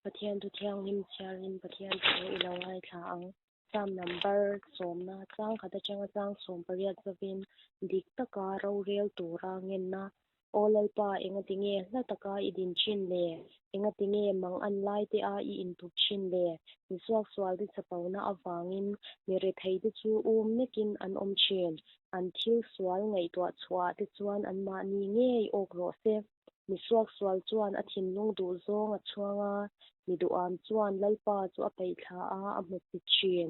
Pathian thu thianghlim chhiarin Pathian thu i lo ngaithla ang. Psalm number sawmna chang khat atanga chang 18 zavin dik taka rorel tura ngenna Aw Lalpa, engatinge hla taka i din thin le? Engatinge mang an lai te a i intup thin le? Mi suaksualte chapona avangin mi retheite chu um nekin an awm thin. An thil sual ngaihtuah chhuah te chuan anmahni ngei awk rawh se. Mi suaksual chuan a thinlung duh zawng a chhuang a, mi duham chuan Lalpa chu a peihthla a, a hmu si thin.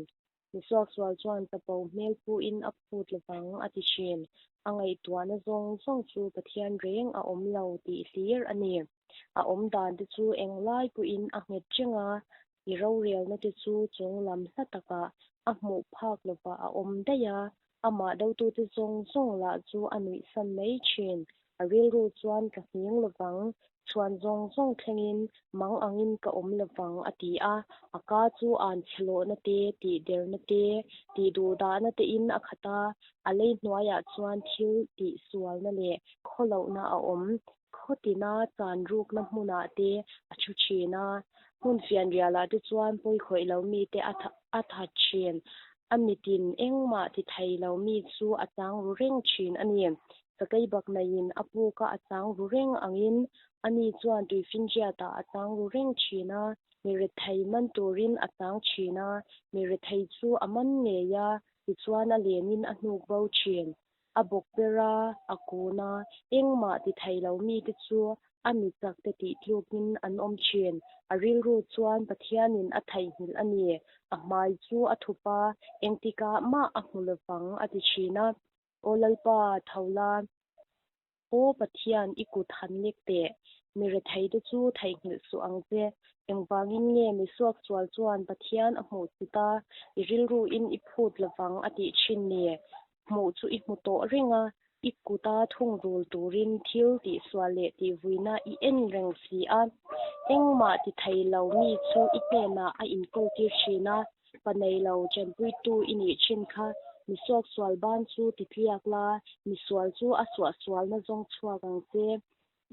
Mi suaksual chuan chapo hmel puin a phut lovang a ti thin. A ngaihtuahna zawng zawng chu Pathian reng a awm lo tih hlir a ni. A awm dan te chu englai pawhin a nghet reng a, i rorelna te chu chung lam hla takah a hmuh phak lovah a awm daih a, amah dotute zawng zawng lah chu a nuihsan mai thin. A rilru chuan ka nghing lovang, chhuan zawng zawng thlengin mang angin ka awm lovang a ti a, a ka chu an chhe lawhna te, tihderna te, tihduhdahna tein a khat a, a lei hnuaiah chuan thil tihsualna leh khawlohna a awm. Khaw tina chan rukna hmunah te a thu thin a, hmun fianrialah te chuan pawikhawih lo mite a a that thin. A mitin engmah ti thei lo mi chu a chang ru reng thin a ni. Sakei baknaiin a puka a chang ru reng angin ani chuan tuifinriatah a chang ru reng thin a, mi rethei man turin a chang thin a, mi rethei chu a man ngei a, tichuan a lenin a hnuk bo thin. A bawk ber a, a kun a, engmah ti thei lo mite chu a mi chakte tih tlukin an awm thin. A rilru chuan Pathianin a theihnghilh a ni. A hmai chu a thup a, engtikah mah a hmu lovang a ti thin a. Aw Lalpa, tho la. Aw Pathian, i kut han lek teh. Mi retheite chu theihnghilh suh ang che. Engvangin nge mi suaksual chuan Pathian a hmuh chit a, i rilruin i phut lovang a tih thin ni? Hmuh chu i hmu tawh reng a, i kuta thungrul turin thil tihsual leh tihvuina i en reng si a. Engmah ti thei lo mi chu i hnenah a inkawltir thin a, pa nei lo tanpuitu i nih thin kha. Mi suaksual ban chu ti tliak la, misual chu a suahsualna zawng chhuak ang che.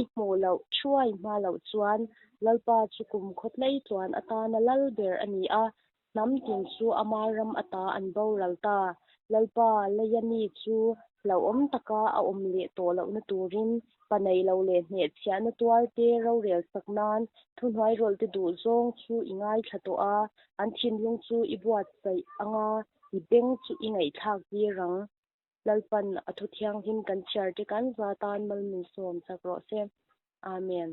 I hmuh loh thuai hma loh chuan Lalpa chu kum khawtlei tluan atana lal ber a ni a, hnam tin chu ama ram ata an boral ta. Lalpa, leia mi chu hlauhawm taka a awm leh tawh lohna turin pa nei lo leh hnehchhiahna tuarte rorel sak nan thuhnuairawlhte duh zawng chu i ngaithla tawh a, an thinlung chu i buatsaih anga i beng chu i ngaihthlak tir ang. Lalpan a thu thianghlim kan chhiar te kan za tan mal min sawm chak rawh se. Amen.